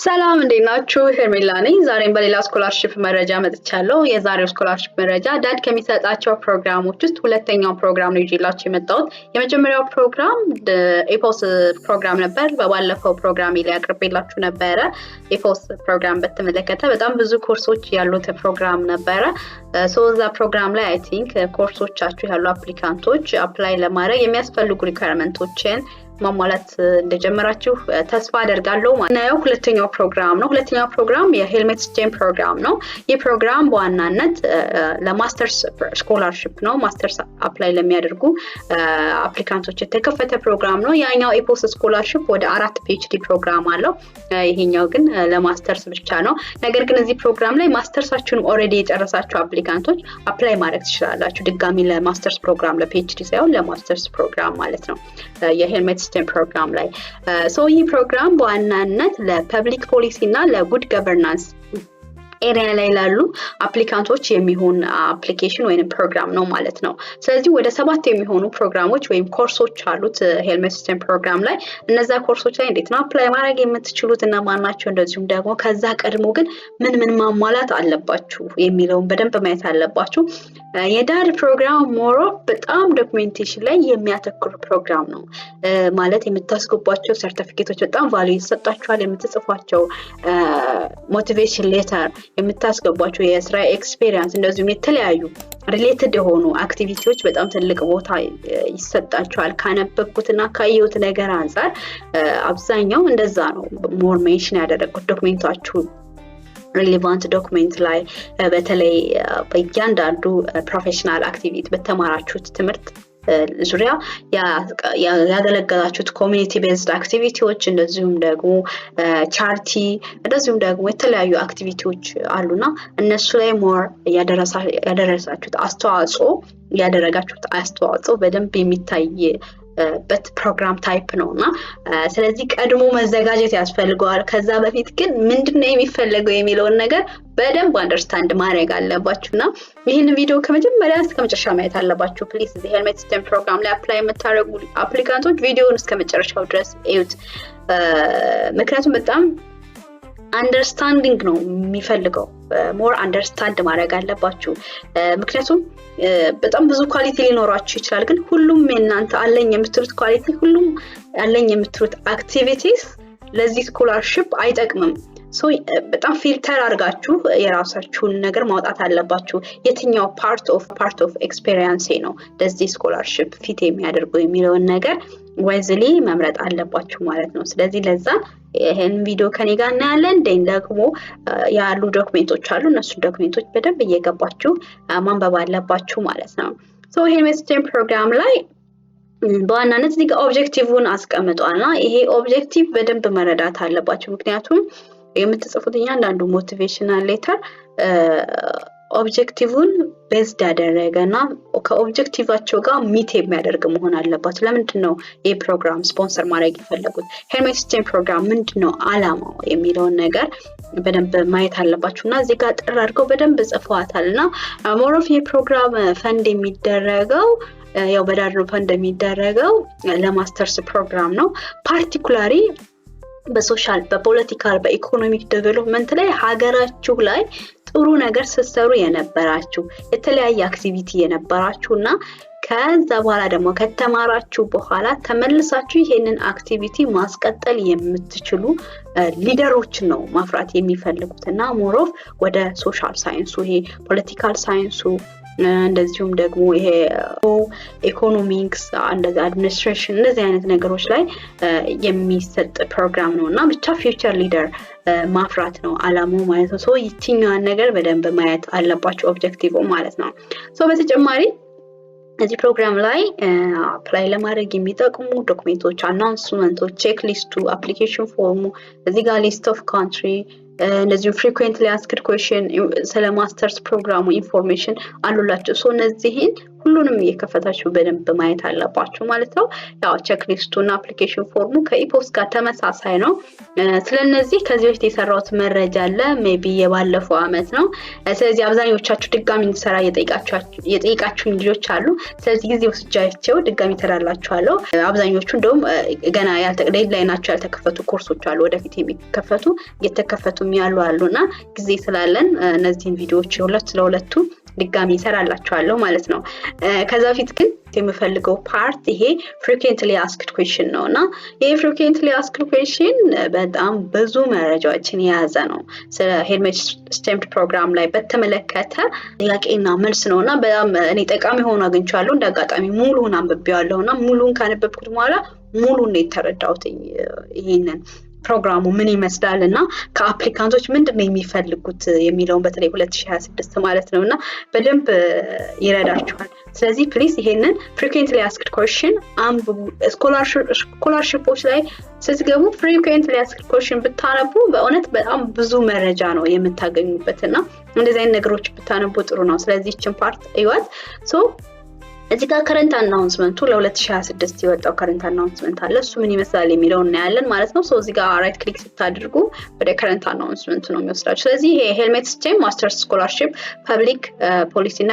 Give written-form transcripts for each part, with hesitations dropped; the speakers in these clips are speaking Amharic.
ሰላም፣ እንዴት ናችሁ? ሄርሜላ ነኝ። ዛሬም በሌላ scholarship መረጃ መጥቻለሁ። የዛሬው scholarship መረጃ DAAD ከሚሰጣቸው ፕሮግራሞች ውስጥ ሁለተኛው ፕሮግራም ነው ይዤላችሁ የመጣሁት። የመጀመሪያው ፕሮግራም EPOS ፕሮግራም ነበር። በባለፈው ፕሮግራም ላይ አቅርቤላችሁ ነበረ። EPOS ፕሮግራም በተመለከተ በጣም ብዙ ኮርሶች ያሉት ፕሮግራም ነበረ። So እዛ ፕሮግራም ላይ I think ኮርሶቻችሁ ያሉ applicant ኦች apply ለማድረግ የሚያስፈልጉ requirement ኦችን ማሟላት እንደጀመራችሁ ተስፋ አደርጋለሁ። ናየው ሁለተኛው ፕሮግራም ነው። ሁለተኛው ፕሮግራም የ Helmut Stein ፕሮግራም ነው። ይህ ፕሮግራም በዋናነት ለ masters scholarship ነው። Masters apply ለሚያደርጉ applicant ኦች የተከፈተ ፕሮግራም ነው። ያኛው EPOS scholarship ወደ አራት PhD ፕሮግራም አለው። ይሄኛው ግን ለማስተርስ ብቻ ነው። ነገር ግን እዚህ ፕሮግራም ላይ masters ኣችሁን already የጨረሳችሁ applicant ኦች apply ማድረግ ትችላላችሁ። ድጋሚ ለ masters ፕሮግራም፣ ለ PhD ሳይሆን ለማስተርስ ፕሮግራም ማለት ነው የ Helmut Stein ፕሮግራም ላይ። So ይህ ፕሮግራም በዋናነት ለ public policy እና ለ good governance area ላይ ላሉ applicant ኦች የሚሆን application ወይም ፕሮግራም ነው ማለት ነው። ስለዚህ ወደ ሰባት የሚሆኑ ፕሮግራሞች ወይም ኮርሶች አሉት Helmut Stein ፕሮግራም ላይ። እነዛ ኮርሶች ላይ እንዴት ነው apply ማድረግ የምትችሉት እና ማናቸው፣ እንደዚሁም ደግሞ ከዛ ቀድሞ ግን ምን ምን ማሟላት አለባችሁ የሚለውን በደንብ ማየት አለባችሁ። የ DAAD ፕሮግራም more በጣም documentation ላይ የሚያተኩር ፕሮግራም ነው። ማለት የምታስገቧቸው ሰርቲፊኬቶች በጣም value ይሰጣችኋል። የምትጽፏቸው motivation letter፣ የምታስገቧቸው የስራ experience፣ እንደዚሁም የተለያዩ related የሆኑ activity ዎች በጣም ትልቅ ቦታ ይሰጣቸዋል። ካነበብኩትና ካየሁት ነገር አንጻር አብዛኛው እንደዛ ነው። More mention ያደረጉት document ኣችሁ relevant document ላይ፣ በተለይ በእያንዳንዱ professional activity፣ በተማራችሁት ትምህርት ዙሪያ ያገለገላችሁት community based activity ዎች፣ እንደዚሁም ደግሞ charity፣ እንደዚሁም ደግሞ የተለያዩ activity ዎች አሉና እነሱ ላይ more ያደረሳችሁት አስተዋጽኦ፣ ያደረጋችሁት አስተዋጽኦ በደንብ የሚታይበት ፕሮግራም type ነው። እና ስለዚህ ቀድሞ መዘጋጀት ያስፈልገዋል። ከዛ በፊት ግን ምንድን ነው የሚፈለገው የሚለውን ነገር በደንብ understand ማድረግ አለባችሁ እና ይህን ቪዲዮ ከመጀመሪያ እስከ መጨረሻ ማየት አለባችሁ። Please፣ እዚህ Helmut Stein ፕሮግራም ላይ apply የምታደርጉ applicant ኦች ቪዲዮውን እስከ መጨረሻው ድረስ እዩት። ምክንያቱም በጣም understanding ነው የሚፈልገው። More understand ማድረግ አለባችሁ። ምክንያቱም በጣም ብዙ quality ሊኖራችሁ ይችላል፣ ግን ሁሉም የእናንተ አለኝ የምትሉት quality፣ ሁሉም አለኝ የምትሉት activities ለዚህ scholarship አይጠቅምም። በጣም filter አድርጋችሁ የራሳችሁን ነገር ማውጣት አለባችሁ። የትኛው part of experience ኤ ነው ለዚህ scholarship fit የሚያደርገው የሚለውን ነገር wisely መምረጥ አለባችሁ ማለት ነው። ስለዚህ ለዛ ይህን ቪዲዮ ከኔ ጋር እናያለን። Then ደግሞ ያሉ document ኦች አሉ። እነሱን document ኦች በደንብ እየገባችሁ ማንበብ አለባችሁ ማለት ነው። So ይሄን Helmut Stein ፕሮግራም ላይ በዋናነት እዚህ ጋር objective ን አስቀምጧል እና ይሄ objective በደንብ መረዳት አለባችሁ። ምክንያቱም የምትጽፉት እያንዳንዱ motivational letter objective ን based ያደረገ እና ከ objective ኣቸው ጋር meet የሚያደርግ መሆን አለባቸው። ለምንድን ነው ይህ ፕሮግራም ስፖንሰር ማድረግ የፈለጉት? Helmut Stein ፕሮግራም ምንድን ነው አላማው የሚለውን ነገር በደንብ ማየት አለባችሁ እና እዚህ ጋር ጥር አድርገው በደንብ ጽፈዋታል። እና more of ይህ ፕሮግራም ፈንድ የሚደረገው፣ ያው በ DAAD ነው ፈንድ የሚደረገው፣ ለማስተርስ ፕሮግራም ነው። Particularly በ social፣ በ political፣ በ economic development ላይ ሀገራችሁ ላይ ጥሩ ነገር ስትሰሩ የነበራችሁ፣ የተለያየ activity የነበራችሁ እና ከዛ በኋላ ደግሞ ከተማራችሁ በኋላ ተመልሳችሁ ይሄንን activity ማስቀጠል የምትችሉ leader ኦችን ነው ማፍራት የሚፈልጉት። እና more of ወደ social science ኡ፣ ይሄ political science ኡ፣ እንደዚሁም ደግሞ ይሄ ኢኮኖሚክስ፣ እንደዚህ administration፣ እንደዚህ አይነት ነገሮች ላይ የሚሰጥ ፕሮግራም ነው እና ብቻ future leader ማፍራት ነው አላማው ማለት ነው። So ይችኛዋን ነገር በደንብ ማየት አለባቸው፣ objective ማለት ነው። So በተጨማሪ እዚህ ፕሮግራም ላይ apply ለማድረግ የሚጠቅሙ document ኦች፣ announcement ኦች፣ checklist ኡ፣ application form ኡ፣ እዚህ ጋር list of country፣ እንደዚሁም frequently asked question፣ ስለ ማስተርስ ፕሮግራሙ information አሉላቸው። So እነዚህን ሁሉንም ሁሉንም እየከፈታችሁ በደንብ ማየት አለባችሁ ማለት ነው። ያው checklist ኡ እና application form ኡ ከ EPOS ጋር ተመሳሳይ ነው። ስለነዚህ ከዚህ በፊት የሰራሁት መረጃ አለ፣ maybe የባለፈው አመት ነው። ስለዚህ አብዛኞቻችሁ ድጋሚ እንድሰራ የጠየቃችሁኝ ልጆች አሉ። ስለዚህ ጊዜ ወስጃቸው ድጋሚ እሰራላችኋለሁ። አብዛኞቹ እንደውም ገና deadline ኣቸው ያልተከፈቱ ኮርሶች አሉ፣ ወደፊት የሚከፈቱ፣ እየተከፈቱም ያሉ አሉ። እና ጊዜ ስላለን እነዚህን ቪዲዮዎች ሁለት ለሁለቱ ድጋሚ እሰራላችኋለሁ ማለት ነው። ከዛ በፊት ግን የምፈልገው part ይሄ frequently asked question ነው። እና ይሄ frequently asked question በጣም ብዙ መረጃዎችን የያዘ ነው። ስለ Helmut Schmidt ፕሮግራም ላይ በተመለከተ ጥያቄና መልስ ነው። እና በጣም እኔ ጠቃሚ ሆኖ አግኝቼዋለሁ። እንደ አጋጣሚ ሙሉውን አንብቤዋለሁ እና ሙሉውን ካነበብኩት በኋላ ሙሉን ነው የተረዳሁት ይሄንን ፕሮግራሙ ምን ይመስላል እና ከ applicant ኦች ምንድን ነው የሚፈልጉት የሚለውን፣ በተለይ 2026 ማለት ነው። እና በደንብ ይረዳችኋል። ስለዚህ please ይሄንን frequently asked question አንብቡ። Scholarship ኦች ላይ ስትገቡ frequently asked question ብታነቡ በእውነት በጣም ብዙ መረጃ ነው የምታገኙበት እና እንደዚህ አይነት ነገሮች ብታነቡ ጥሩ ነው። ስለዚህ ይችን part እዩዋት። So እዚህ ጋር current announcement ኡ ለ2026 የወጣው current announcement አለ። እሱ ምን ይመስላል የሚለው እናያለን ማለት ነው። So እዚህ ጋር right click ስታደርጉ ወደ current announcement ኡ ነው የሚወስዳችሁ። ስለዚህ ይሄ Helmut Schmidt masters scholarship public policy እና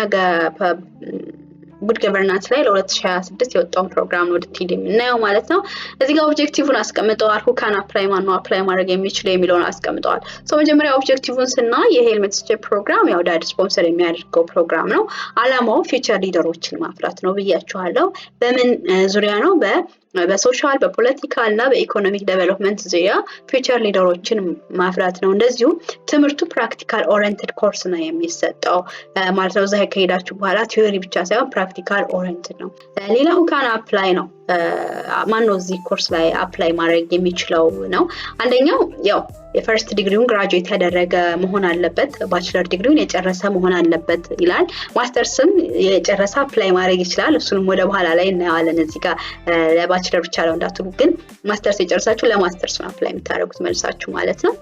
good governance ላይ ለ2026 የወጣውን ፕሮግራም ነው detail የምናየው ማለት ነው። እዚህ ጋር objective ን አስቀምጠዋል። Who can apply፣ ማነው apply ማድረግ የሚችለው የሚለውን አስቀምጠዋል። So መጀመሪያ objective ን ስናይ የ Helmut Schmidt ፕሮግራም ያው DAAD sponsor የሚያደርገው ፕሮግራም ነው። አላማው future leader ኦችን ማፍራት ነው ብያችኋለሁ። በምን ዙሪያ ነው? በ social፣ በ political እና በ economic development ዙሪያ future leader ኦችን ማፍራት ነው። እንደዚሁም ትምህርቱ practical oriented course ነው የሚሰጠው ማለት ነው። እዛ ከሄዳችሁ በኋላ theory ብቻ ሳይሆን practical oriented ነው። ሌላ who can apply ነው። ማን ነው እዚህ ኮርስ ላይ apply ማድረግ የሚችለው ነው። አንደኛው ያው የ first degree ውን graduate ያደረገ መሆን አለበት፣ bachelor degree ውን የጨረሰ መሆን አለበት ይላል። ማስተርስም የጨረሰ apply ማድረግ ይችላል። እሱንም ወደ በኋላ ላይ እናየዋለን። እዚህ ጋር ለ bachelor ብቻ ነው እንዳትሉ፣ ግን ማስተርስ የጨረሳችሁ ለማስተርስ ነው apply የምታደርጉት መልሳችሁ ማለት ነው።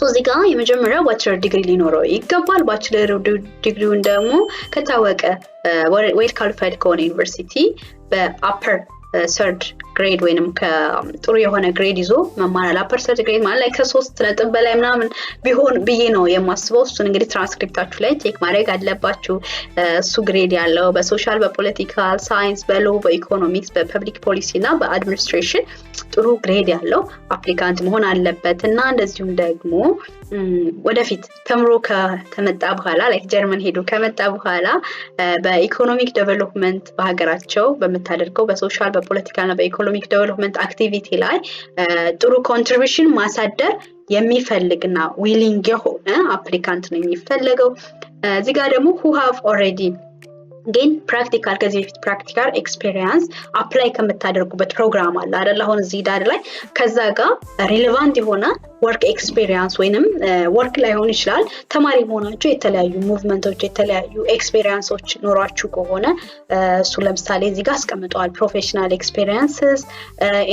እዚህ ጋር የመጀመሪያው bachelor degree ሊኖረው ይገባል። Bachelor degree ውን ደግሞ ከታወቀ well qualified ከሆነ ዩኒቨርሲቲ በ upper third grade ወይንም ጥሩ የሆነ grade ይዞ መማር። Upper third grade ማለት ላይ ከ3 ነጥብ በላይ ምናምን ቢሆን ብዬ ነው የማስበው። እሱን እንግዲህ ትራንስክሪፕታችሁ ላይ check ማድረግ አለባችሁ። እሱ grade ያለው በ social፣ በ political science፣ በ law፣ በ economics፣ በ public policy እና በ administration ጥሩ grade ያለው applicant መሆን አለበት። እና እንደዚሁም ደግሞ ወደፊት ተምሮ ከመጣ በኋላ፣ like ጀርመን ሄዶ ከመጣ በኋላ በ economic development በሀገራቸው በምታደርገው በ social፣ በ political እና በ economic development activity ላይ ጥሩ contribution ማሳደር የሚፈልግና willing የሆነ applicant ነው የሚፈለገው። እዚህ ጋር ደግሞ who have already gained practical፣ ከዚህ በፊት practical experience apply ከምታደርጉበት ፕሮግራም አለ አይደል? አሁን እዚህ DAAD ላይ ከዛ ጋር relevant የሆነ work experience ወይንም work ላይሆን ይችላል። ተማሪ መሆናችሁ የተለያዩ movement ኦች፣ የተለያዩ experience ኦች ኖሯችሁ ከሆነ እሱ ለምሳሌ እዚህ ጋር አስቀምጠዋል። Professional experiences፣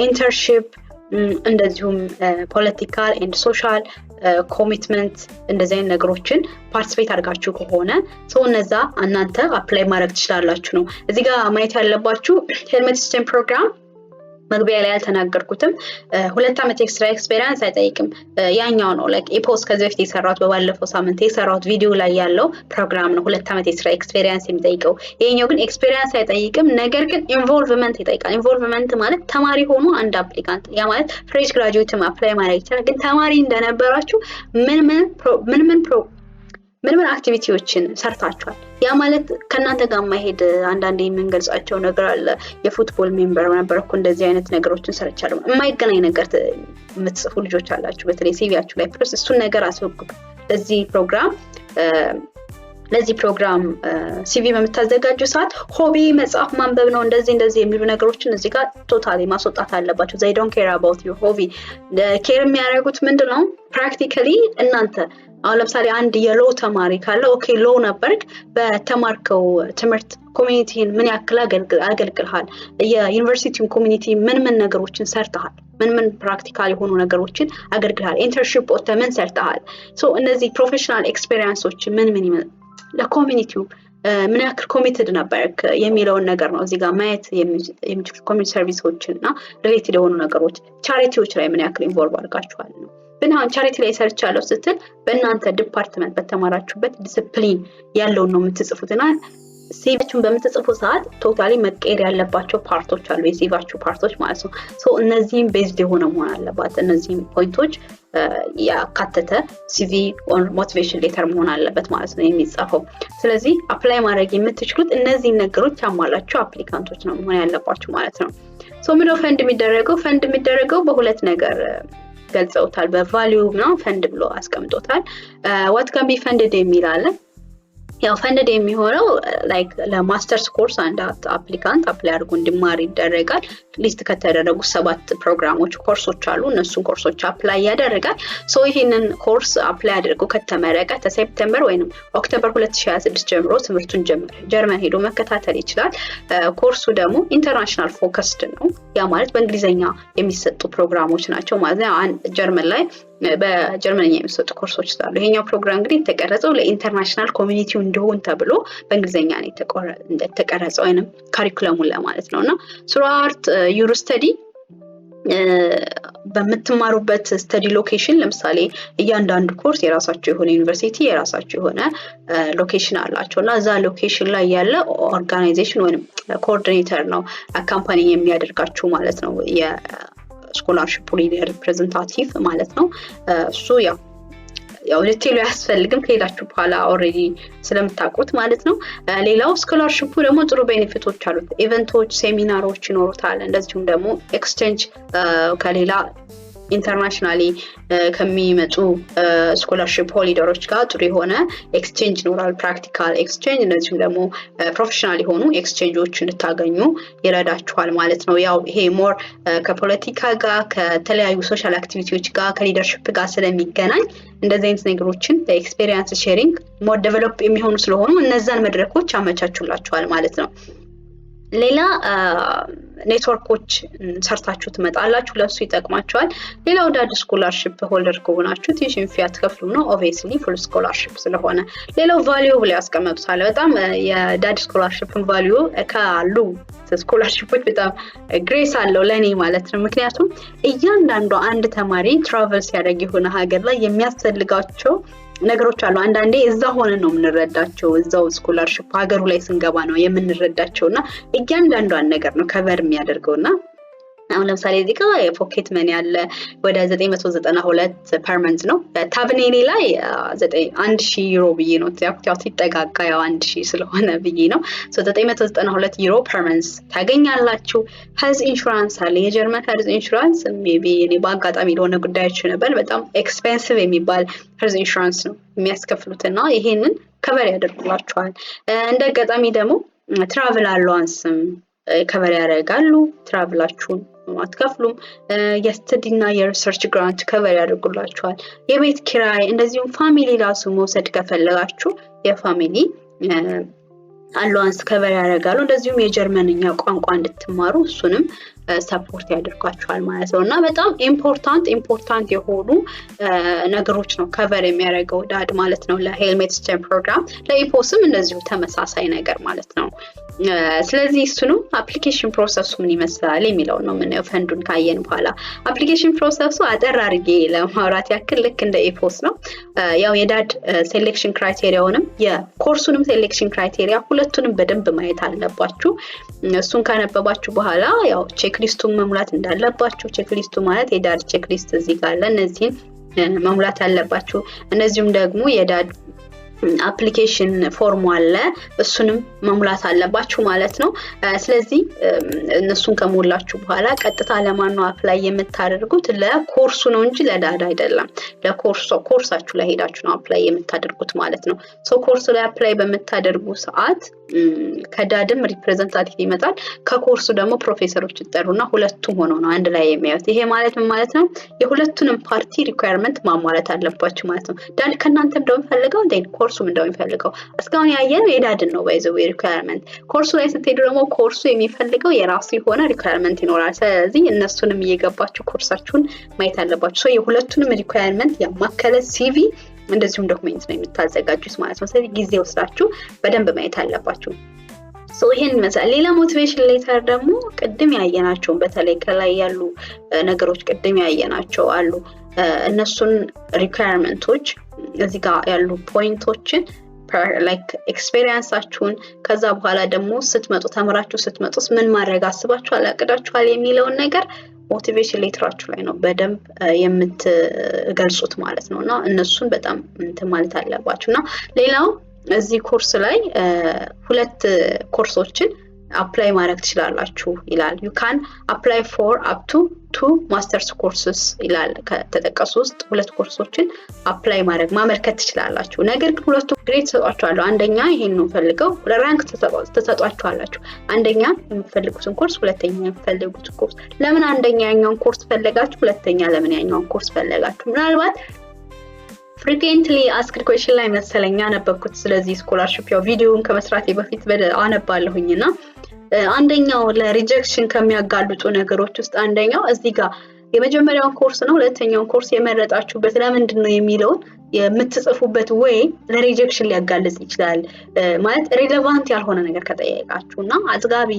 internship፣ እንደዚሁም political and social commitment፣ እንደዚህ አይነት ነገሮችን participate አድርጋችሁ ከሆነ so እነዛ እናንተ apply ማድረግ ትችላላችሁ ነው። እዚህ ጋር ማየት ያለባችሁ Helmut Schmidt ፕሮግራም መግቢያ ላይ ያልተናገርኩትም 2 ዓመት extra experience አይጠይቅም። ያኛው ነው like EPOS ከዚህ በፊት የሰራሁት፣ በባለፈው ሳምንት የሰራሁት ቪዲዮ ላይ ያለው ፕሮግራም ነው 2 ዓመት የስራ experience የሚጠይቀው። ይሄኛው ግን experience አይጠይቅም፣ ነገር ግን involvement ይጠይቃል። Involvement ማለት ተማሪ ሆኖ አንድ applicant፣ ያ ማለት fresh graduate ም apply ማድረግ ይችላል። ግን ተማሪ እንደነበራችሁ ምን ምን activity ዎችን ሰርታችኋል? ያ ማለት ከእናንተ ጋር የማይሄድ አንዳንድ የምንገልጻቸው ነገር አለ። የ football member ነበርኩ፣ እንደዚህ አይነት ነገሮችን ሰርቻለሁ። የማይገናኝ ነገር የምትጽፉ ልጆች አላችሁ፣ በተለይ CV ያችሁ ላይ። Please እሱን ነገር አስወግዱ። ለዚህ ፕሮግራም CV በምታዘጋጁ ሰዓት hobby መጽሐፍ ማንበብ ነው፣ እንደዚህ እንደዚህ የሚሉ ነገሮችን እዚህ ጋር totally ማስወጣት አለባችሁ። They don't care about your hobby። Care የሚያደርጉት ምንድን ነው? Practically እናንተ አሁን ለምሳሌ አንድ የ law ተማሪ ካለ፣ okay law ነበርክ፣ በተማርከው ትምህርት community ን ምን ያክል አገልግልሃል? የዩኒቨርሲቲውን community ምን ምን ነገሮችን ሰርተሃል? ምን ምን practical የሆኑ ነገሮችን አገልግልሃል? Internship ወጥተህ ምን ሰርተሃል? So እነዚህ professional experience ኦች ምን ምን ለ community ው ምን ያክል committed ነበርክ የሚለውን ነገር ነው እዚህ ጋር ማየት የሚችሉ። Community service ኦች እና related የሆኑ ነገሮች፣ charity ዎች ላይ ምን ያክል involve አድርጋችኋል ነው። ግን አሁን charity ላይ ሰርቻለሁ ስትል በእናንተ department፣ በተማራችሁበት ዲስፕሊን ያለውን ነው የምትጽፉት። እና CV ያችሁን በምትጽፉ ሰዓት totally መቀየር ያለባቸው part ኦች አሉ፣ የ CV ያችሁ part ኦች ማለት ነው። እነዚህም based የሆነ መሆን አለባት። እነዚህም point ኦች ያካተተ CV or motivation letter መሆን አለበት ማለት ነው የሚጻፈው። ስለዚህ apply ማድረግ የምትችሉት እነዚህን ነገሮች ያሟላችሁ applicant ኦች ነው መሆን ያለባችሁ ማለት ነው። So ምንድነው ፈንድ የሚደረገው? ፈንድ የሚደረገው በሁለት ነገር ገልጸውታል። በ value ምናምን ፈንድ ብሎ አስቀምጦታል። What can be funded የሚል አለ። ያው funded የሚሆነው like ለ masters course አንድ applicant apply አድርጎ እንዲማር ይደረጋል። List ከተደረጉ ሰባት ፕሮግራሞች፣ ኮርሶች አሉ። እነሱን course ኦች apply ያደርጋል። So ይህንን course apply አድርጎ ከተመረቀ ከ September ወይም October 2026 ጀምሮ ትምህርቱን ጀርመን ሄዶ መከታተል ይችላል። ኮርሱ ደግሞ international focused ነው። ያ ማለት በእንግሊዝኛ የሚሰጡ ፕሮግራሞች ናቸው ማለት ነው። ጀርመን ላይ በጀርመንኛ የሚሰጡ ኮርሶች ስላሉ ይሄኛው ፕሮግራም እንግዲህ የተቀረጸው ለ international community ው እንዲሆን ተብሎ በእንግሊዝኛ ነው የተቀረጸው ወይንም curriculum ኡን ለማለት ነው። እና throughout your study በምትማሩበት study location፣ ለምሳሌ እያንዳንዱ ኮርስ የራሳቸው የሆነ ዩኒቨርሲቲ፣ የራሳቸው የሆነ location አላቸው እና እዛ location ላይ ያለ organization ወይም coordinator ነው accompany የሚያደርጋችሁ ማለት ነው፣ የ scholarship representative ማለት ነው። እሱ ያው detail ኡ አያስፈልግም፣ ከሄዳችሁ በኋላ already ስለምታውቁት ማለት ነው። ሌላው scholarship ኡ ደግሞ ጥሩ benefit ኦች አሉት። Event ኦች፣ ሴሚናሮች ይኖሩታል። እንደዚሁም ደግሞ exchange ከሌላ internationally ከሚመጡ scholarship holder ኦች ጋር ጥሩ የሆነ exchange ይኖራል። Practical exchange እንደዚሁም ደግሞ professional የሆኑ exchange ኦች እንድታገኙ ይረዳችኋል ማለት ነው። ያው ይሄ more ከፖለቲካ ጋር፣ ከተለያዩ social activity ዎች ጋር፣ ከ leadership ጋር ስለሚገናኝ እንደዚህ አይነት ነገሮችን በ experience sharing more develop የሚሆኑ ስለሆኑ እነዛን መድረኮች ያመቻቹላችኋል ማለት ነው። ሌላ ኔትወርኮች ሰርታችሁ ትመጣላችሁ፣ ለእሱ ይጠቅማችኋል። ሌላው DAAD scholarship holder ከሆናችሁ tuition fee አትከፍሉም ነው፣ obviously full scholarship ስለሆነ። ሌላው value ብለው ያስቀመጡታል። በጣም የ DAAD scholarship ን value ካሉ scholarship ኦች በጣም grace አለው ለእኔ ማለት ነው። ምክንያቱም እያንዳንዱ አንድ ተማሪ travel ሲያደርግ የሆነ ሀገር ላይ የሚያስፈልጋቸው ነገሮች አሉ። አንዳንዴ እዛ ሆነን ነው የምንረዳቸው። እዛው scholarship ሀገሩ ላይ ስንገባ ነው የምንረዳቸው እና እያንዳንዷን ነገር ነው cover የሚያደርገው። እና አሁን ለምሳሌ እዚህ ጋር የ pocket money ያለ ወደ 992 per month ነው። Thumbnail ኤ ላይ 1000 ዩሮ ብዬ ነው፣ ያው ሲጠጋጋ ያው 1000 ስለሆነ ብዬ ነው። 992 ዩሮ per month ታገኛላችሁ። Health insurance አለ። የጀርመን health insurance maybe እኔ በአጋጣሚ ለሆነ ጉዳዮች ነበር፣ በጣም expensive የሚባል health insurance ነው የሚያስከፍሉት እና ይሄንን cover ያደርጉላችኋል። እንደ አጋጣሚ ደግሞ travel allowance ም cover ያደርጋሉ። Travel ኣችሁን አትከፍሉም። የ study እና የ research grant cover ያደርጉላችኋል። የቤት ኪራይ፣ እንደዚሁም family ራሱ መውሰድ ከፈለጋችሁ የ family allowance cover ያደርጋሉ። እንደዚሁም የጀርመንኛ ቋንቋ እንድትማሩ እሱንም support ያደርጓችኋል ማለት ነው። እና በጣም important የሆኑ ነገሮች ነው cover የሚያደርገው DAAD ማለት ነው ለ Helmut Stein ፕሮግራም፣ ለ EPOS ም እንደዚሁ ተመሳሳይ ነገር ማለት ነው። ስለዚህ እሱንም application process ኡ ምን ይመስላል የሚለው ነው የምናየው። ፈንዱን ካየን በኋላ application process ኡ አጠር አድርጌ ለማውራት ያክል ልክ እንደ EPOS ነው። ያው የ DAAD selection criteria ውንም የኮርሱንም selection criteria ሁለቱንም በደንብ ማየት አለባችሁ። እሱን ካነበባችሁ በኋላ ያው checklist ኡን መሙላት እንዳለባችሁ፣ checklist ኡ ማለት የ DAAD checklist እዚህ ጋር አለ። እነዚህን መሙላት አለባችሁ። እነዚሁም ደግሞ የ DAAD application form ኡ አለ፣ እሱንም መሙላት አለባችሁ ማለት ነው። ስለዚህ እነሱን ከሞላችሁ በኋላ ቀጥታ ለማን ነው apply የምታደርጉት? ለኮርሱ ነው እንጂ ለ DAAD አይደለም። ለኮርሱ ኮርሳችሁ ላይ ሄዳችሁ ነው apply የምታደርጉት ማለት ነው። So ኮርሱ ላይ apply በምታደርጉ ሰዓት ከ DAAD ም representative ይመጣል፣ ከኮርሱ ደግሞ ፕሮፌሰሮች ይጠሩና ሁለቱም ሆነው ነው አንድ ላይ የሚያዩት። ይሄ ማለት ምን ማለት ነው? የሁለቱንም party requirement ማሟላት አለባችሁ ማለት ነው። DAAD ከእናንተ እንደሚፈልገው፣ ኮርሱም እንደሚፈልገው። እስካሁን ያየነው የ DAAD ን ነው by the way requirement። ኮርሱ ላይ ስትሄዱ ደግሞ ኮርሱ የሚፈልገው የራሱ የሆነ requirement ይኖራል። ስለዚህ እነሱንም እየገባችሁ ኮርሳችሁን ማየት አለባችሁ። So የሁለቱንም requirement ያማከለ CV እንደዚሁም document ነው የምታዘጋጁት ማለት ነው። ስለዚህ ጊዜ ወስዳችሁ በደንብ ማየት አለባችሁ። ይሄን ይመስላል። ሌላ motivation letter ደግሞ ቅድም ያየናቸውን፣ በተለይ ከላይ ያሉ ነገሮች ቅድም ያየናቸው አሉ። እነሱን requirement ኦች፣ እዚህ ጋር ያሉ point ኦችን፣ like experience ኣችሁን፣ ከዛ በኋላ ደግሞ ስትመጡ፣ ተምራችሁ ስትመጡስ ምን ማድረግ አስባችኋል፣ አቅዳችኋል የሚለውን ነገር motivation letter ኣችሁ ላይ ነው በደንብ የምትገልጹት ማለት ነው። እና እነሱን በጣም እንትን ማለት አለባችሁ። እና ሌላው እዚህ ኮርስ ላይ ሁለት ኮርሶችን apply ማድረግ ትችላላችሁ ይላል። "You can apply for up to two masters courses" ይላል። ከተጠቀሱ ውስጥ ሁለት ኮርሶችን apply ማድረግ፣ ማመልከት ትችላላችሁ። ነገር ግን ሁለቱ grade ትሰጧቸዋለሁ። አንደኛ ይሄን ነው ፈልገው rank ትሰጧቸዋላችሁ። አንደኛ የምትፈልጉትን ኮርስ፣ ሁለተኛ የምትፈልጉትን ኮርስ። ለምን አንደኛ ያኛውን ኮርስ ፈለጋችሁ፣ ሁለተኛ ለምን ያኛውን ኮርስ ፈለጋችሁ? ምናልባት frequently asked question ላይ መሰለኝ ያነበብኩት ስለዚህ scholarship፣ ያው ቪዲዮውን ከመስራቴ በፊት አነባለሁኝ። እና አንደኛው ለ rejection ከሚያጋልጡ ነገሮች ውስጥ አንደኛው እዚህ ጋር የመጀመሪያውን ኮርስ ነው ሁለተኛውን ኮርስ የመረጣችሁበት ለምንድን ነው የሚለውን የምትጽፉበት way ለ rejection ሊያጋልጽ ይችላል። ማለት relevant ያልሆነ ነገር ከጠየቃችሁ እና አጥጋቢ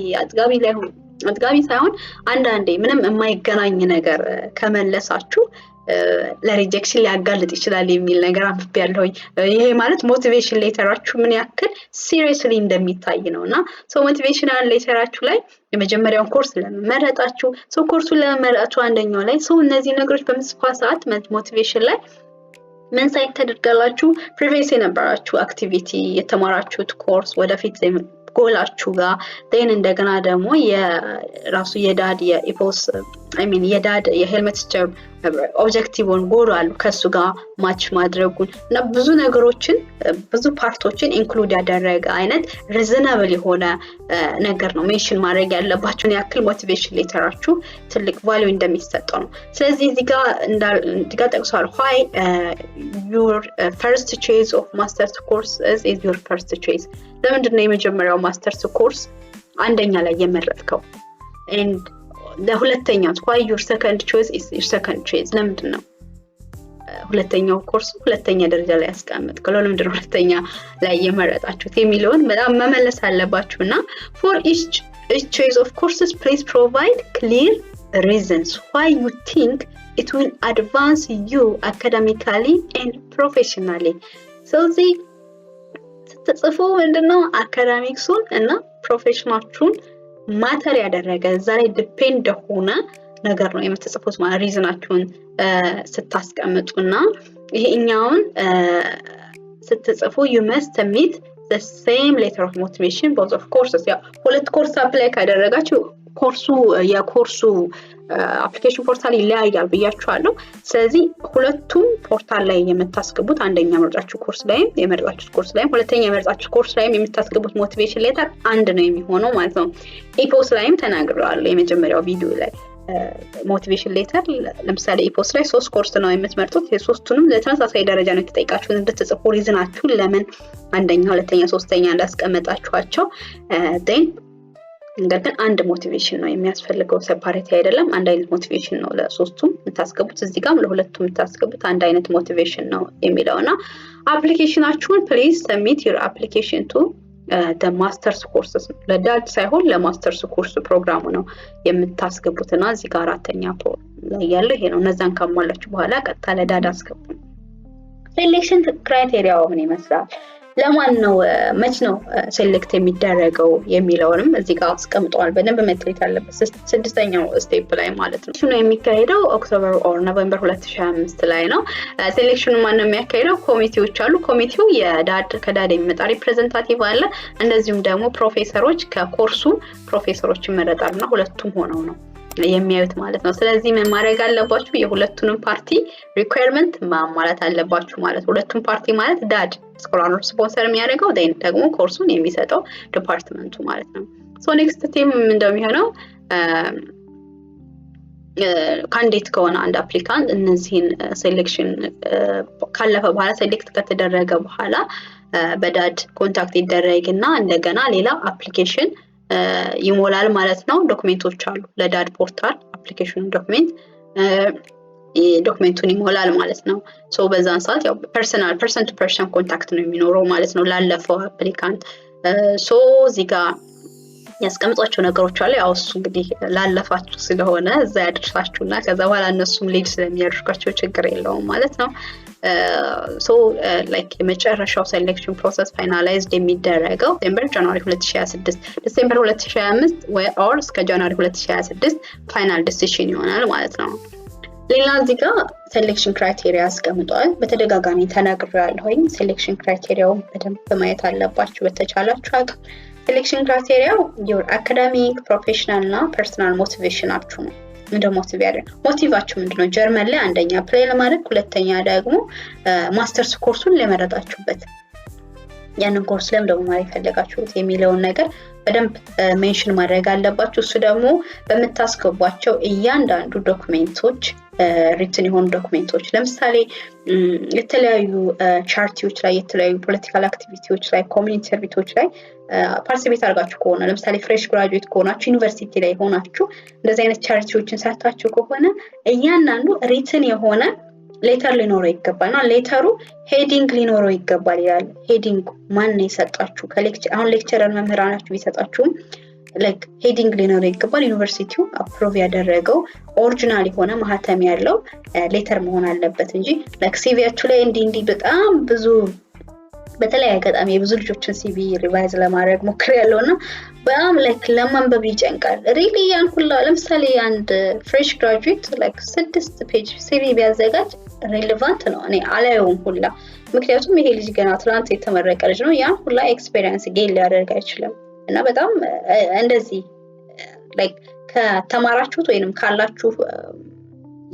ላይሆን፣ አጥጋቢ ሳይሆን አንዳንዴ ምንም የማይገናኝ ነገር ከመለሳችሁ ለ rejection ሊያጋልጥ ይችላል የሚል ነገር አንብቤያለሁኝ። ይሄ ማለት motivation letter ኣችሁ ምን ያክል seriously እንደሚታይ ነው። እና so motivational letter ኣችሁ ላይ የመጀመሪያውን ኮርስ ለመመረጣችሁ፣ so ኮርሱን ለመመረጣችሁ አንደኛው ላይ፣ so እነዚህ ነገሮች በምትጽፏ ሰዓት motivation ላይ ምን cite ታደርጋላችሁ? Previous የነበራችሁ activity፣ የተማራችሁት ኮርስ፣ ወደፊት ጎላችሁ ጋር፣ then እንደገና ደግሞ የራሱ የ DAAD የ EPOS፣ I mean የ DAAD የ Helmut Sturm objective ን goal አሉ፣ ከእሱ ጋር match ማድረጉን እና ብዙ ነገሮችን፣ ብዙ part ኦችን include ያደረገ አይነት reasonable የሆነ ነገር ነው mention ማድረግ ያለባችሁን ያክል motivation letter ኣችሁ ትልቅ value እንደሚሰጠው ነው። ስለዚህ እዚህ ጋር ጠቅሷል። Why your first choice of masters course is your first choice? ለምንድን ነው የመጀመሪያው masters course አንደኛ ላይ የመረጥከው? And ለሁለተኛ why your second choice is your second choice? ለምንድን ነው ሁለተኛው ኮርስ ሁለተኛ ደረጃ ላይ ያስቀመጥከው? ለምንድን ነው ሁለተኛ ላይ የመረጣችሁት የሚለውን በጣም መመለስ አለባችሁ። እና for each choice of courses, please provide clear reasons why you think it will advance you academically and professionally። ስለዚህ ስትጽፉ ምንድነው academics ኡን እና profession ኣችሁን matter ያደረገ፣ እዛ ላይ depend የሆነ ነገር ነው የምትጽፉት ማለት reason ኣችሁን ስታስቀምጡ። እና ይሄኛውን ስትጽፉ you must submit the same letter of motivation both of courses። ያው ሁለት ኮርስ apply ካደረጋችሁ ኮርሱ የኮርሱ application portal ይለያያል ብያችኋለሁ። ስለዚህ ሁለቱም portal ላይ የምታስገቡት፣ አንደኛ የመረጣችሁ ኮርስ ላይም የመረጣችሁት ኮርስ ላይም ሁለተኛ የመረጣችሁት ኮርስ ላይም የምታስገቡት motivation letter አንድ ነው የሚሆነው ማለት ነው። EPOS ላይም ተናግሬዋለሁ የመጀመሪያው ቪዲዮ ላይ። Motivation letter ለምሳሌ EPOS ላይ ሶስት ኮርስ ነው የምትመርጡት። የሶስቱንም ለተመሳሳይ ደረጃ ነው የተጠየቃችሁት እንድትጽፉ፣ reason ኣችሁን ለምን አንደኛ፣ ሁለተኛ፣ ሶስተኛ እንዳስቀመጣችኋቸው። ነገር ግን አንድ motivation ነው የሚያስፈልገው፣ separate አይደለም። አንድ አይነት motivation ነው ለሶስቱም የምታስገቡት፣ እዚህ ጋርም ለሁለቱም የምታስገቡት አንድ አይነት motivation ነው የሚለው። እና application ኣችሁን please submit your application to masters courses፣ ለ DAAD ሳይሆን ለ masters course ፕሮግራሙ ነው የምታስገቡት። እና እዚህ ጋር አራተኛ ላይ ያለው ይሄ ነው። እነዛን ካሟላችሁ በኋላ ቀጥታ ለ DAAD አስገቡ። Selection criteria ው ምን ይመስላል? ለማን ነው፣ መች ነው select የሚደረገው የሚለውንም እዚህ ጋር አስቀምጠዋል። በደንብ መታየት ያለበት ስድስተኛው step ላይ ማለት ነው። Selection ኑ የሚካሄደው October or November 2025 ላይ ነው። Selection ኑ ማን ነው የሚያካሄደው? ኮሚቴዎች አሉ። ኮሚቴው የ DAAD፣ ከ DAAD የሚመጣ representative አለ። እንደዚሁም ደግሞ ፕሮፌሰሮች፣ ከኮርሱ ፕሮፌሰሮች ይመረጣሉ እና ሁለቱም ሆነው ነው የሚያዩት ማለት ነው። ስለዚህ ምን ማድረግ አለባችሁ? የሁለቱንም party requirement ማሟላት አለባችሁ ማለት። ሁለቱም ፓርቲ ማለት DAAD scholar sponsor የሚያደርገው፣ then ደግሞ ኮርሱን የሚሰጠው department ኡ ማለት ነው። So next step እንደሚሆነው candidate ከሆነ አንድ applicant እነዚህን selection ካለፈ በኋላ፣ select ከተደረገ በኋላ በ DAAD contact ይደረግ እና እንደገና ሌላ application ይሞላል ማለት ነው። Document ኦች አሉ፣ ለ DAAD portal application document Document ኡን ይሞላል ማለት ነው። So በዛን ሰዓት ያው personal person to person contact ነው የሚኖረው ማለት ነው ላለፈው applicant። So እዚህ ጋር ያስቀምጧቸው ነገሮች አሉ። ያው እሱ እንግዲህ ላለፋችሁ ስለሆነ እዛ ያደርሳችሁና ከዛ በኋላ እነሱም lead ስለሚያደርጓቸው ችግር የለውም ማለት ነው። So like የመጨረሻው selection process finalized የሚደረገው December January 2026፣ December 2025 ወይ or እስከ January 2026 final decision ይሆናል ማለት ነው። ሌላ እዚህ ጋር selection criteria አስቀምጧል። በተደጋጋሚ ተናግሬያለሁኝ። Selection criteria ውን በደንብ ማየት አለባችሁ በተቻላችሁ አቅም። Selection criteria ው your academic፣ professional እና personal motivation ኣችሁ ነው። እንደ motive ያደርግ motive ኣችሁ ምንድነው? ጀርመን ላይ አንደኛ apply ለማድረግ፣ ሁለተኛ ደግሞ masters course ኡን ለመረጣችሁበት ያንን ኮርስ ለምን ደግሞ ማድረግ የፈለጋችሁት የሚለውን ነገር በደንብ mention ማድረግ አለባችሁ። እሱ ደግሞ በምታስገቧቸው እያንዳንዱ document ኦች፣ written የሆኑ document ኦች፣ ለምሳሌ የተለያዩ charity ዎች ላይ፣ የተለያዩ political activity ዎች ላይ፣ community service ኦች ላይ participate አድርጋችሁ ከሆነ፣ ለምሳሌ fresh graduate ከሆናችሁ፣ ዩኒቨርሲቲ ላይ ሆናችሁ እንደዚህ አይነት charity ዎችን ሰርታችሁ ከሆነ እያንዳንዱ written የሆነ letter ሊኖረው ይገባል እና letter ኡ heading ሊኖረው ይገባል ይላል። Heading ማን ነው የሰጣችሁ? አሁን lecturer መምህራናችሁ ቢሰጣችሁም like heading ሊኖረው ይገባል። ዩኒቨርሲቲው approve ያደረገው original የሆነ ማህተም ያለው letter መሆን አለበት እንጂ like CV ያችሁ ላይ እንዲህ እንዲህ በጣም ብዙ በተለያየ አጋጣሚ የብዙ ልጆችን CV revise ለማድረግ ሞክሬያለሁ እና በጣም like ለማንበብ ይጨንቃል። Really ያን ሁላ ለምሳሌ አንድ fresh graduate like 6 page CV ቢያዘጋጅ relevant ነው፣ እኔ አላየውም ሁላ። ምክንያቱም ይሄ ልጅ ገና ትናንት የተመረቀ ልጅ ነው። ያን ሁላ experience gain ሊያደርግ አይችልም። እና በጣም እንደዚህ like ከተማራችሁት ወይንም ካላችሁ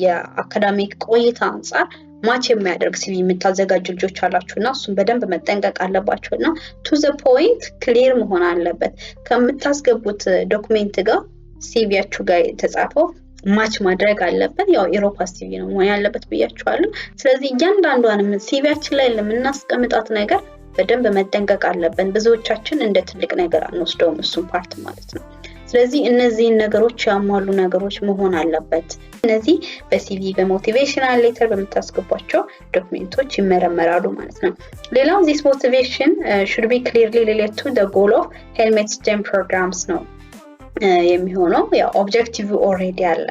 የ academic ቆይታ አንጻር match የሚያደርግ CV የምታዘጋጁ ልጆች አላችሁ እና እሱን በደንብ መጠንቀቅ አለባችሁ እና to the point clear መሆን አለበት። ከምታስገቡት document ጋር CV ያችሁ ጋር የተጻፈው match ማድረግ አለበት። ያው Europass CV ነው መሆን ያለበት ብያችኋለሁ። ስለዚህ እያንዳንዷንም CV ያችን ላይ ለምናስቀምጣት ነገር በደንብ መጠንቀቅ አለብን። ብዙዎቻችን እንደ ትልቅ ነገር አንወስደውም እሱን part ማለት ነው። ስለዚህ እነዚህን ነገሮች ያሟሉ ነገሮች መሆን አለበት። እነዚህ በ CV፣ በ motivational letter፣ በምታስገቧቸው document ኦች ይመረመራሉ ማለት ነው። ሌላው this motivation should be clearly related to the goal of Helmut Schmidt programs ነው የሚሆነው። ያው objective already አለ።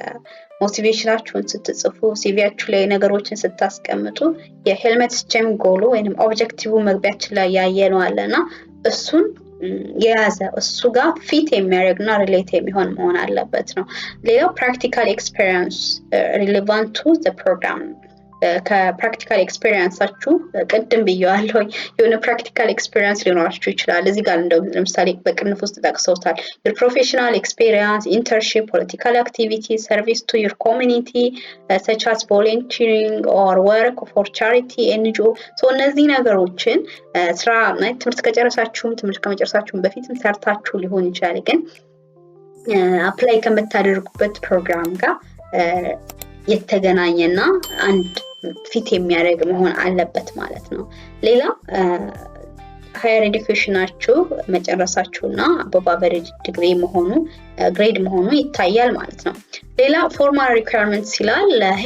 Motivation ኣችሁን ስትጽፉ፣ CV ያችሁ ላይ ነገሮችን ስታስቀምጡ የ Helmut Schmidt goal ኡ ወይም objective መግቢያችን ላይ ያየነው አለ እና እሱን የያዘ እሱ ጋር fit የሚያደርግ እና relate የሚሆን መሆን አለበት ነው። ሌላው practical experience relevant to program። ከ practical experience ኣችሁ ቅድም ብየዋለሁ፣ የሆነ practical experience ሊኖራችሁ ይችላል። እዚህ ጋር እንደው ለምሳሌ በቅንፍ ውስጥ ጠቅሰውታል። Your professional experience፣ internship፣ political activity፣ service to your community such as volunteering or work for charity፣ NGO። እነዚህ ነገሮችን ስራ ትምህርት ከጨረሳችሁም ትምህርት ከመጨረሳችሁም በፊትም ሰርታችሁ ሊሆን ይችላል፣ ግን apply ከምታደርጉበት ፕሮግራም ጋር የተገናኘና አንድ fit የሚያደርግ መሆን አለበት ማለት ነው። ሌላ higher education ኣችሁ መጨረሳችሁና above average degree መሆኑ፣ grade መሆኑ ይታያል ማለት ነው። ሌላ formal requirements ይላል። ይሄ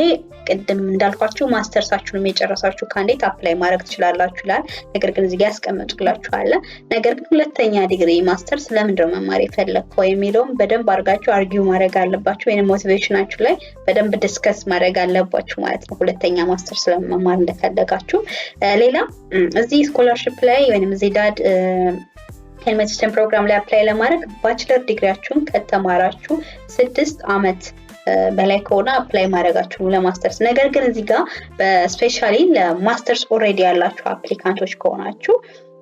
ቅድም እንዳልኳችሁ ማስተርሳችሁንም የጨረሳችሁ candidate apply ማድረግ ትችላላችሁ ይላል። ነገር ግን እዚህ ጋር ያስቀመጡላችኋል። ነገር ግን ሁለተኛ ዲግሪ ማስተርስ ለምንድነው መማር የፈለግከው የሚለውን በደንብ አድርጋችሁ argue ማድረግ አለባችሁ፣ ወይም motivation ኣችሁ ላይ በደንብ discuss ማድረግ አለባችሁ ማለት ነው። ሁለተኛ ማስተርስ ለመማር እንደፈለጋችሁ። ሌላ እዚህ scholarship ላይ ወይም እዚህ DAAD Helmut Schmidt ፕሮግራም ላይ apply ለማድረግ bachelor ዲግሪያችሁን ከተማራችሁ 6 አመት በላይ ከሆነ apply ማድረጋችሁ ለማስተርስ። ነገር ግን እዚህ ጋር በ specially ለ masters already ያላችሁ applicant ኦች ከሆናችሁ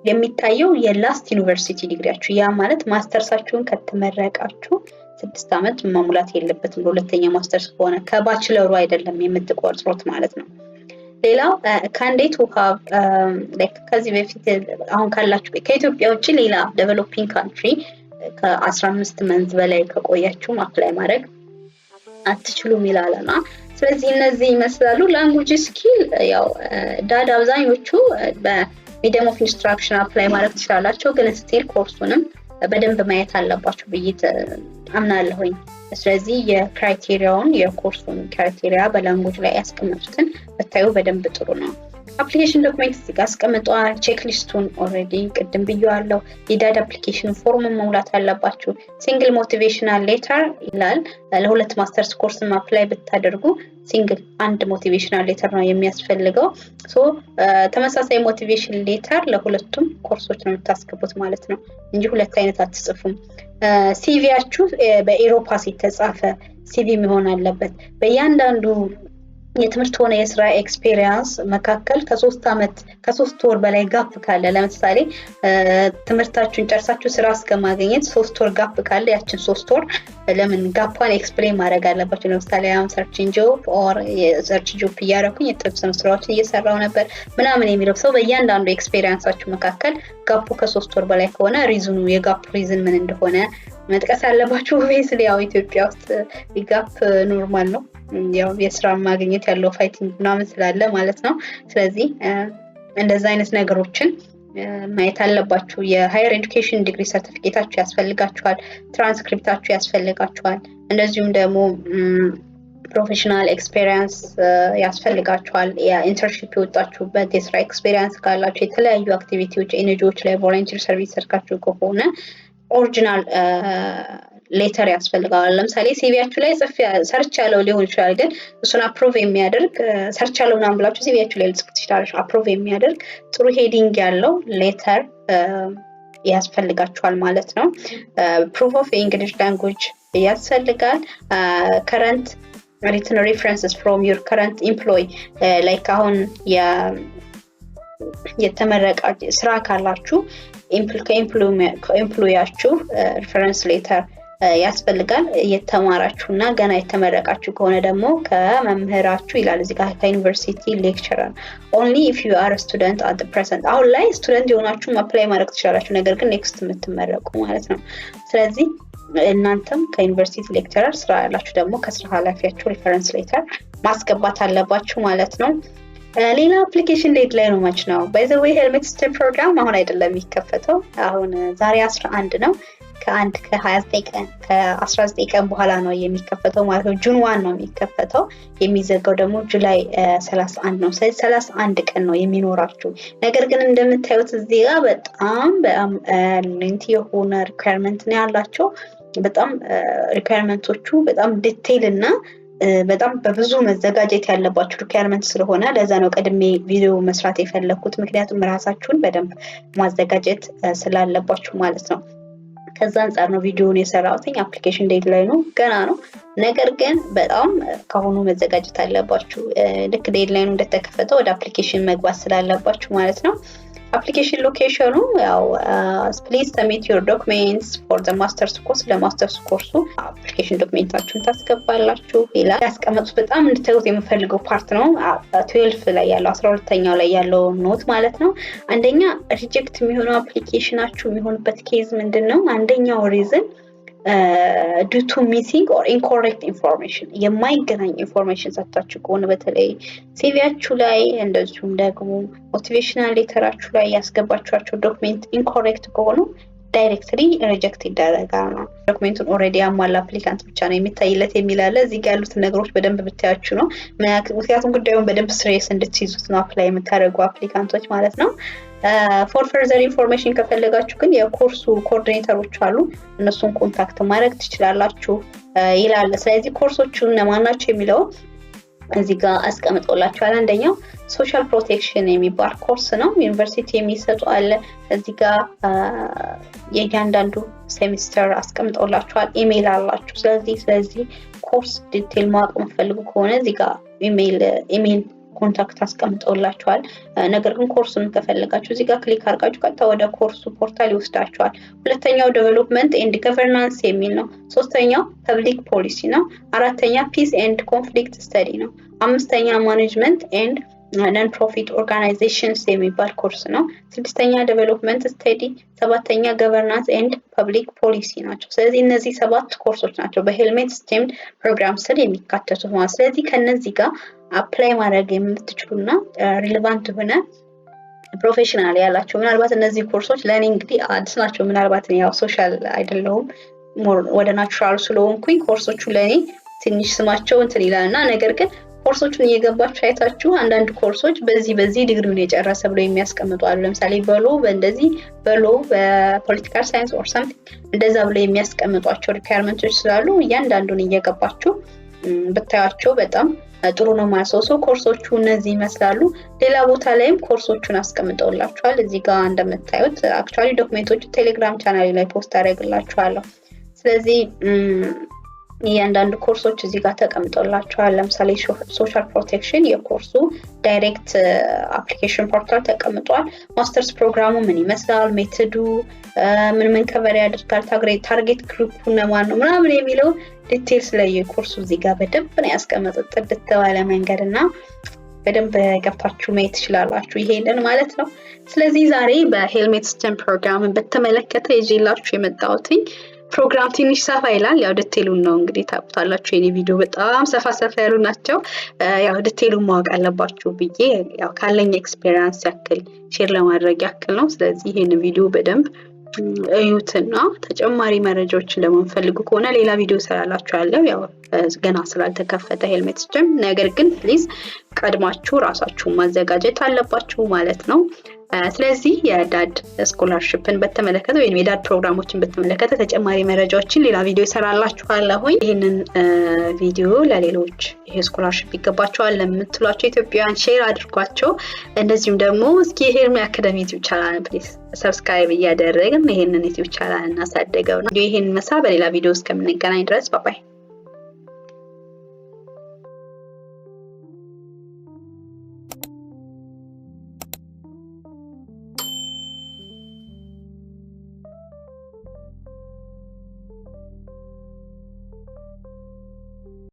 የሚታየው የ last university ዲግሪያችሁ፣ ያ ማለት ማስተርሳችሁን ከተመረቃችሁ 6 ዓመት መሙላት የለበትም። ለሁለተኛ ማስተርስ ከሆነ ከ bachelor ኡ አይደለም የምትቆጥሩት ማለት ነው። ሌላው candidate who have ከዚህ በፊት አሁን ካላችሁ ከኢትዮጵያ ውጭ ሌላ developing country ከ15 month በላይ ከቆያችሁም apply ማድረግ አትችሉም ይላል እና ስለዚህ እነዚህ ይመስላሉ። Language skill ያው DAAD አብዛኞቹ በ medium of instruction apply ማድረግ ትችላላቸው፣ ግን still course ኡንም በደንብ ማየት አለባችሁ ብዬ አምናለሁኝ። ስለዚህ የ criteria ውን፣ የኮርሱን criteria በ language ላይ ያስቀመጡትን ብታዩ በደንብ ጥሩ ነው። Application document እዚህ ጋር አስቀምጠዋል። Checklist ኡን already ቅድም ብዬዋለሁ። የ DAAD application form መሙላት አለባችሁ። Single motivational letter ይላል። ለሁለት masters course apply ብታደርጉ single አንድ motivational letter ነው የሚያስፈልገው። So ተመሳሳይ motivation letter ለሁለቱም ኮርሶች ነው የምታስገቡት ማለት ነው እንጂ ሁለት አይነት አትጽፉም። CV ያችሁ በ Europass የተጻፈ CV መሆን አለበት። በእያንዳንዱ የትምህርት ሆነ የስራ experience መካከል ከ3 ዓመት ከ3 ወር በላይ gap ካለ፣ ለምሳሌ ትምህርታችሁን ጨርሳችሁ ስራ እስከማግኘት 3 ወር gap ካለ ያችን 3 ወር ለምን gap ኧን explain ማድረግ አለባችሁ። ለምሳሌ I'm searching job or search job እያደረኩኝ የተወሰኑ ስራዎችን እየሰራው ነበር ምናምን የሚለው ሰው በእያንዳንዱ experience ኣችሁ መካከል gap ኡ ከ3 ወር በላይ ከሆነ reason ኑ የ gap reason ምን እንደሆነ መጥቀስ አለባችሁ። Obviously ያው ኢትዮጵያ ውስጥ gap normal ነው። ያው የስራ ማግኘት ያለው fighting ምናምን ስላለ ማለት ነው። ስለዚህ እንደዛ አይነት ነገሮችን ማየት አለባችሁ። የ higher education degree ሰርቲፊኬታችሁ ያስፈልጋችኋል። ትራንስክሪፕታችሁ ያስፈልጋችኋል። እንደዚሁም ደግሞ professional experience ያስፈልጋችኋል። የ internship የወጣችሁበት፣ የስራ experience ካላችሁ፣ የተለያዩ activity ዎች NGO ዎች ላይ volunteer service ሰርታችሁ ከሆነ original letter ያስፈልገዋል። ለምሳሌ CV ያችሁ ላይ ሰርቻለሁ ሊሆን ይችላል፣ ግን እሱን approve የሚያደርግ ሰርቻለሁ ምናምን ብላችሁ CV ያችሁ ላይ ልጽፉ ትችላላችሁ። Approve የሚያደርግ ጥሩ heading ያለው letter ያስፈልጋችኋል ማለት ነው። Proof of English language ያስፈልጋል። Current written references from your current employee, like አሁን የተመረቃ ስራ ካላችሁ ከ employee ያችሁ reference letter ያስፈልጋል። እየተማራችሁ እና ገና የተመረቃችሁ ከሆነ ደግሞ ከመምህራችሁ ይላል እዚህ ጋር፣ ከ university lecturer, only if you are student at present። አሁን ላይ student የሆናችሁ apply ማድረግ ትችላላችሁ፣ ነገር ግን next የምትመረቁ ማለት ነው። ስለዚህ እናንተም ከ university lecturer፣ ስራ ያላችሁ ደግሞ ከስራ ኃላፊያችሁ reference letter ማስገባት አለባችሁ ማለት ነው። ሌላ application deadline ኑ መች ነው? By the way, Helmet STEM program አሁን አይደለም የሚከፈተው። አሁን ዛሬ 11 ነው። ከአንድ ከ29 ቀን ከ19 ቀን በኋላ ነው የሚከፈተው ማለት ነው። June 1 ነው የሚከፈተው። የሚዘጋው ደግሞ July 31 ነው። ስለዚህ 31 ቀን ነው የሚኖራችሁ። ነገር ግን እንደምታዩት እዚህ ጋር በጣም በጣም lengthy የሆነ requirement ነው ያላቸው። በጣም requirement ኦቹ በጣም detail እና በጣም በብዙ መዘጋጀት ያለባችሁ requirement ስለሆነ ለዛ ነው ቀድሜ ቪዲዮ መስራት የፈለግኩት። ምክንያቱም ራሳችሁን በደንብ ማዘጋጀት ስላለባችሁ ማለት ነው። ከዛ አንጻር ነው ቪዲዮውን የሰራሁትኝ። Application deadline ኑ ገና ነው። ነገር ግን በጣም ከአሁኑ መዘጋጀት አለባችሁ። ልክ deadline ኑ እንደተከፈተ ወደ application መግባት ስላለባችሁ ማለት ነው። Application location ኑ ያው please submit your documents for the masters course፣ ለ masters course ኡ application document ኣችሁን ታስገባላችሁ ይላል። ያስቀመጡት በጣም እንድታዩት የምፈልገው part ነው። 12 ላይ ያለው፣ 12ኛው ላይ ያለው note ማለት ነው። አንደኛ reject የሚሆነው application ኣችሁ የሚሆንበት case ምንድን ነው? አንደኛው reason due to missing or incorrect information፣ የማይገናኝ information ሰጥታችሁ ከሆነ በተለይ CV ያችሁ ላይ እንደዚሁም ደግሞ motivational letter ኣችሁ ላይ ያስገባችኋቸው document incorrect ከሆኑ directly reject ይደረጋል ነው። Document ኡን already ያሟላ applicant ብቻ ነው የሚታይለት የሚል አለ። እዚህ ጋ ያሉትን ነገሮች በደንብ ብታያችሁ ነው። ምክንያቱም ጉዳዩን በደንብ serious እንድትይዙት ነው apply የምታደርጉ applicant ኦች ማለት ነው። For further information ከፈለጋችሁ ግን የኮርሱ coordinator ኦች አሉ፣ እነሱን contact ማድረግ ትችላላችሁ ይላል። ስለዚህ ኮርሶቹ እነማን ናቸው የሚለው እዚህ ጋር አስቀምጦላችኋል። አንደኛው social protection የሚባል ኮርስ ነው። ዩኒቨርሲቲ የሚሰጡ አለ። እዚህ ጋር የእያንዳንዱ ሴሚስተር አስቀምጠውላችኋል። ኢሜይል አላችሁ። ስለዚህ course detail ማወቅ የምትፈልጉ ከሆነ እዚህ ጋር email contact አስቀምጠውላችኋል። ነገር ግን ኮርሱን ከፈለጋችሁ እዚህ ጋር click አድርጋችሁ ቀጥታ ወደ course ኡ portal ይወስዳችኋል። ሁለተኛው development and governance የሚል ነው። ሶስተኛው public policy ነው። አራተኛ peace and conflict study ነው። አምስተኛ management and non profit organizations የሚባል ኮርስ ነው። ስድስተኛ development study፣ ሰባተኛ governance and public policy ናቸው። ስለዚህ እነዚህ ሰባት ኮርሶች ናቸው በ Helmet STEM program ስር የሚካተቱት ማለት። ስለዚህ ከነዚህ ጋር apply ማድረግ የምትችሉና relevant የሆነ Professional ያላቸው ምናልባት እነዚህ ኮርሶች ለእኔ እንግዲህ አዲስ ናቸው። ምናልባት ያው social አይደለሁም፣ ወደ natural ስለሆንኩኝ ኮርሶቹ ለእኔ ትንሽ ስማቸው እንትን ይላል። እና ነገር ግን ኮርሶቹን እየገባችሁ አይታችሁ አንዳንድ ኮርሶች በዚህ በዚህ ዲግሪውን የጨረሰ ብሎ የሚያስቀምጡ አሉ። ለምሳሌ በ law በእንደዚህ፣ በ law፣ በ political science or something እንደዛ ብሎ የሚያስቀምጧቸው requirement ኦች ስላሉ እያንዳንዱን እየገባችሁ ብታያቸው በጣም ጥሩ ነው ማለት ነው። So ኮርሶቹ እነዚህ ይመስላሉ። ሌላ ቦታ ላይም ኮርሶቹን አስቀምጠውላችኋል። እዚህ ጋር እንደምታዩት actually document ኦቹ ቴሌግራም ቻናሌ ላይ post አደርግላችኋለሁ። ስለዚህ እያንዳንዱ ኮርሶች እዚህ ጋር ተቀምጦላችኋል። ለምሳሌ social protection የኮርሱ direct application portal ተቀምጧል። ማስተርስ ፕሮግራሙ ምን ይመስላል፣ method ኡ ምን ምን cover ያደርጋል፣ target group እነማን ነው ምናምን የሚለው detail ስለ የኮርሱ እዚህ ጋር በደንብ ነው ያስቀመጡት፣ ጥርት ባለ መንገድ፣ እና በደንብ ገብታችሁ ማየት ትችላላችሁ ይሄንን ማለት ነው። ስለዚህ ዛሬ በ Helmetstem ፕሮግራምን በተመለከተ ይዤላችሁ የመጣሁትኝ ፕሮግራም ትንሽ ሰፋ ይላል። ያው detail ኡን ነው እንግዲህ ታውቁታላችሁ። የኔ ቪዲዮ በጣም ሰፋ ሰፋ ያሉ ናቸው። ያው detail ኡን ማወቅ አለባችሁ ብዬ ያው ካለኝ experience ያክል share ለማድረግ ያክል ነው። ስለዚህ ይህን ቪዲዮ በደንብ እዩትና ተጨማሪ መረጃዎችን ለምትፈልጉ ከሆነ ሌላ ቪዲዮ እሰራላችኋለሁ። ያው ገና ስላልተከፈተ Helmetstem፣ ነገር ግን please ቀድማችሁ ራሳችሁን ማዘጋጀት አለባችሁ ማለት ነው። ስለዚህ የ DAAD scholarship ን በተመለከተ ወይም የ DAAD ፕሮግራሞችን በተመለከተ ተጨማሪ መረጃዎችን ሌላ ቪዲዮ እሰራላችኋለሁኝ። ይህንን ቪዲዮ ለሌሎች ይሄ scholarship ይገባቸዋል ለምትሏቸው ኢትዮጵያውያን share አድርጓቸው። እንደዚሁም ደግሞ እስኪ ሄርሚ አካዳሚ ዩቲዩብ channel please subscribe እያደረግን ይሄንን ዩቲዩብ ቻናል እናሳደገው ነው። ይሄን መሳ በሌላ ቪዲዮ እስከምንገናኝ ድረስ bye bye።